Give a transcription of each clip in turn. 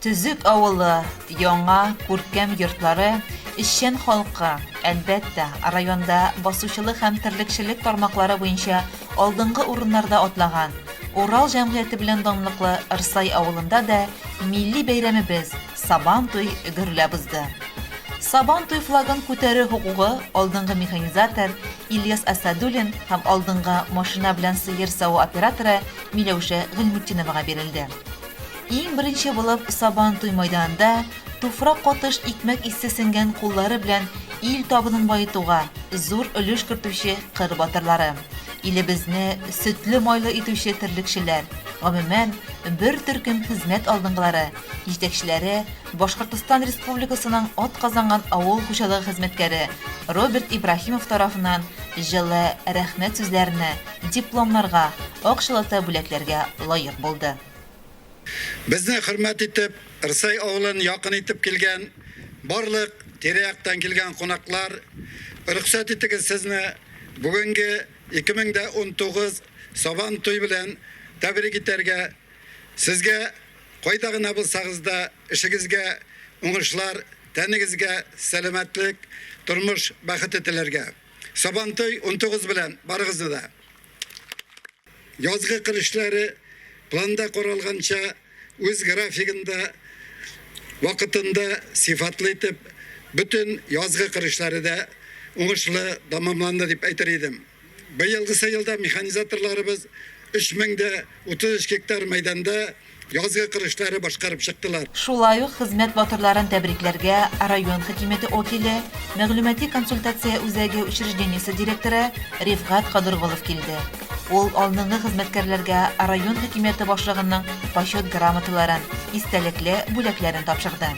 Төзек авылы, яңа, күркәм йортлары, эшчән халкы, әлбәттә, районда басучылык һәм терлекчелек тармаклары буенча алдынгы урыннарда атлаган Урал җәмгыяте белән данлыклы Ырсай авылында да милли бәйрәмебез, Сабан туй гөрләп узды. Сабан туй флагын күтәрү хокукы алдынгы механизатор Ильяс Асадуллин һәм алдынгы машина белән сыер саву операторы Миләүшә Гыйльметдиновага бирелде. Иң беренче булып Сабан туй майданында туфрак катыш икмәк исе сеңгән куллары белән ил табынын баетуга зур өлеш кертүче кыр батырлары, илебезне сөтле-майлы итүче терлекчеләр, гомумән, бер төркем хезмәт алдынгылары, җитәкчеләре Башкортостан Республикасының атказанган авыл хуҗалыгы хезмәткәре Роберт Ибраһимов тарафыннан җылы рәхмәт сүзләренә, дипломнарга, акчалата бүләкләргә лаек булды. Безне хөрмәт итеп, Рсай авылын якын итеп килгән барлык тирә-яктан килгән кунаклар, рөхсәт итегез сезне бүгенге 2019 Сабан туй белән тәбрик итәргә. Сезгә кайда гына булсагыз да, эшегезгә уңышлар, тәнегезгә сәламәтлек, тормыш бәхете теләргә. Сабантуй 19 белән барыгызны да! Язгы кыр эшләре планда каралганча, үз графигында, вакытында, сыйфатлы итеп, бөтен язгы кыр эшләре дә уңышлы тәмамланды дип әйтер идем. Быелгысы елда механизаторларыбыз 3033 гектар мәйданда язгы кыр эшләре башкарып чыктылар. Шулай ук хезмәт батырларын тәбрикләргә район хакимияте вәкиле, мәгълүмати-консультация үзәге учреждениесе директоры Рифгать Кадырголов килде. Ул алдынгы хезмәткәрләргә район хакимияте башлыгының Почет грамоталарын, истәлекле бүләкләрен тапшырды.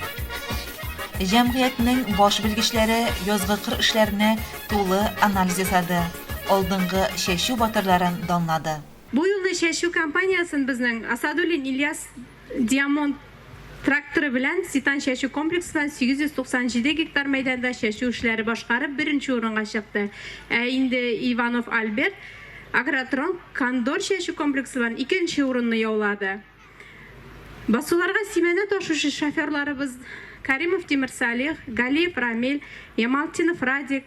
Җәмгыятьнең баш белгечләре язгы кыр эшләренә тулы анализ ясады, алдынгы чәчү батырларын данлады. Бу елны чәчү кампаниясен безнең Асадуллин Ильяс Диамонд тракторы белән Ситан чәчү комплексыннан 897 гектар мәйданда чәчү эшләре башкарып беренче урынга чыкты. Ә инде Иванов Альберт Агротрон Кондор чәчү комплексы белән икенче урынны яулады. Басуларга симәнә ташучы шоферларыбыз Каримов Тимерсалих, Галиев Рамил, Ямалтдинов Радик,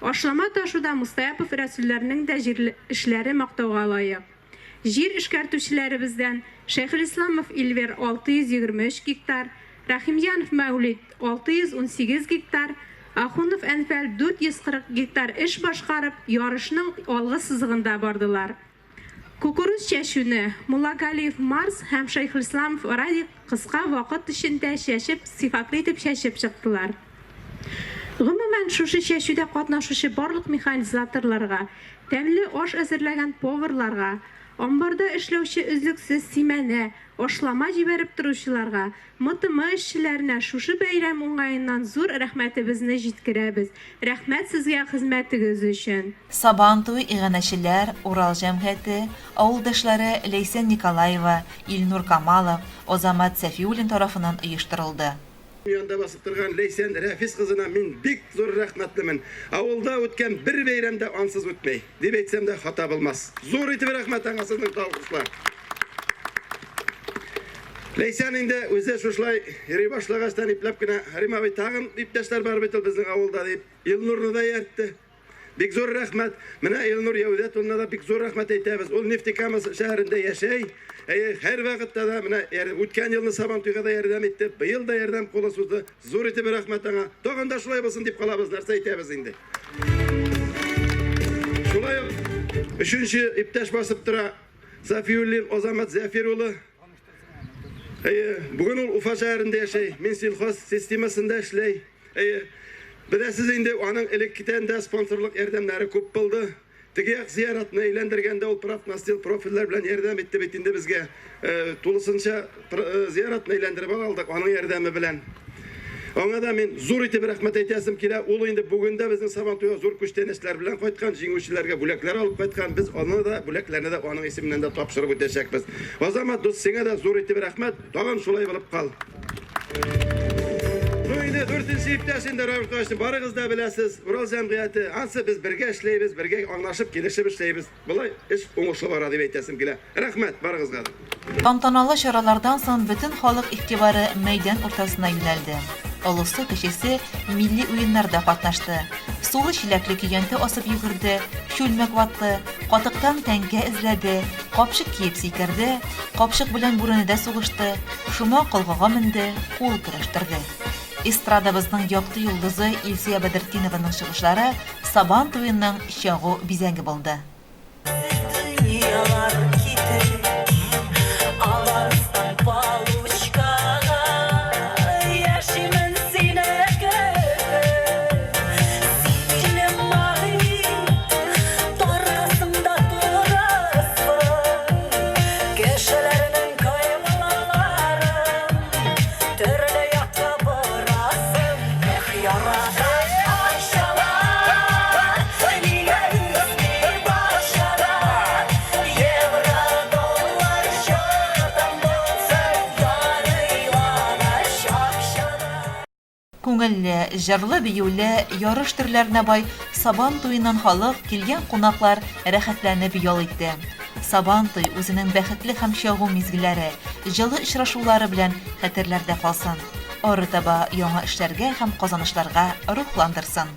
Ашлама ташуда Мустаяпов Рәсүлләрнең дә җирле эшләре мактауга лаек. Җир эшкәртүчеләребездән Шәйхелисламов Ильвер 623 гектар, Рәхимҗанов Мәүлит 618 гектар, Ахунов Әнфәл 440 гектар эш башкарып, ярышның алгы сызыгында бардылар. Кукуруз чәчүне Муллагалиев Марс һәм Шәйхелисламов Радик кыска вакыт эчендә чәчеп, сыйфатлы итеп чәчеп чыктылар. Гомумән, шушы чәчүдә катнашучы барлык механизаторларга, тәмле аш әзерләгән поварларга, амбарда эшләүче өзлексез симәнә, ашлама җибәреп торучыларга, МТМ эшчеләренә шушы бәйрәм уңаеннан зур рәхмәтебезне җиткерәбез. Рәхмәт сезгә хезмәтегез өчен! Сабантуй иганәчеләр, Урал җәмгыяте, авылдашлары Ләйсән Николаева, Илнур Камалов, Азамат Сәфиуллин тарафыннан оештырылды. Янда басып торган Ләйсән Рәфис кызына мин бик зур рәхмәтлемен. Авылда үткән бер бәйрәм дә ансыз үтмәй, дип әйтсәм дә хата булмас. Зур итеп рәхмәт аңа сезнең тавышлар. Ләйсән инде үзе шушылай йөри башлагачтан ипләп кенә, Рим абый, тагын иптәшләр бар бит ул безнең авылда, дип, Илнурны да ияртте. Бик зур рәхмәт. Менә Илнур Яүдәт улына да бик зур рәхмәт әйтәбез. Ул Нефтекама шәһәрендә яшәй. Әйе, һәрвакытта да менә үткән елны Сабантуйга да ярдәм итте, быел да ярдәм кулы сузды. Зур итеп рәхмәт аңа. Тагын да шулай булсын дип калабыз, нәрсә әйтәбез инде. Шулай ук өченче иптәш басып тора. Сафиуллин Азамат Зәфир улы. Әйе, бүген ул Уфа шәһәрендә яшәй, Минсельхоз системасында эшләй. Әйе, беләсез инде, аның элеккедән дә спонсорлык ярдәмнәре күп булды. Теге як зияратны әйләндергәндә ул профнастил профильләр белән ярдәм итте бит инде безгә. Тулысынча зияратны әйләндереп алдык аның ярдәме белән. Аңа да мин зур итеп рәхмәт әйтәсем килә. Ул инде бүген дә безнең Сабантуйга зур күчтәнәчләр белән кайткан, җиңүчеләргә бүләкләр алып кайткан. Без аны да, бүләкләрне дә аның исеменнән дә тапшырып үтәчәкбез. Азамат дус, сиңа да зур итеп рәхмәт. Тагын шулай булып кал. Ну инде дүртенче иптәш инде Равил Кашин, барыгыз да беләсез, Урал җәмгыяте, ансы без бергә эшләйбез, бергә аңлашып, килешеп эшләйбез. Болай эш уңышлы бара дип әйтәсем килә. Рәхмәт барыгызга да. Тантаналы чаралардан соң бөтен халык игътибары мәйдан уртасына юнәлде. Олысы-кечесе милли уеннарда катнашты. Сулы чиләкле көянтә асып йөгерде, чүлмәк ватты, катыктан тәңкә эзләде, капчык киеп сикерде, капчык белән бүрәнәдә сугышты, шома колгага менде, кул көрәштерде. Эстрадабызның якты йолдызы Илсөя Бәдертдинованың чыгышлары Сабан туеның чагу бизәге булды. Дөньялар китеп, аванстан получкага яшимен сине көтеп. Син минем магнит, тартасың да торасың. Кешеләрнең каймаларын төрле якка борасың. Эх, ярадан акчалар, нигә үсми бакчада? Евро, доллар чатан булсын, ярыйлана чакчада. Күңелле, җырлы-биюле, ярыш төрләренә бай Сабан туеннан халык, килгән кунаклар рәхәтләнеп ял итте. Сабан туй үзенең бәхетле һәм чагу мизгелләре, җылы очрашулары белән хәтерләрдә калсын. Арытаба яңа эшләргә һәм казанышларга рухландырсын.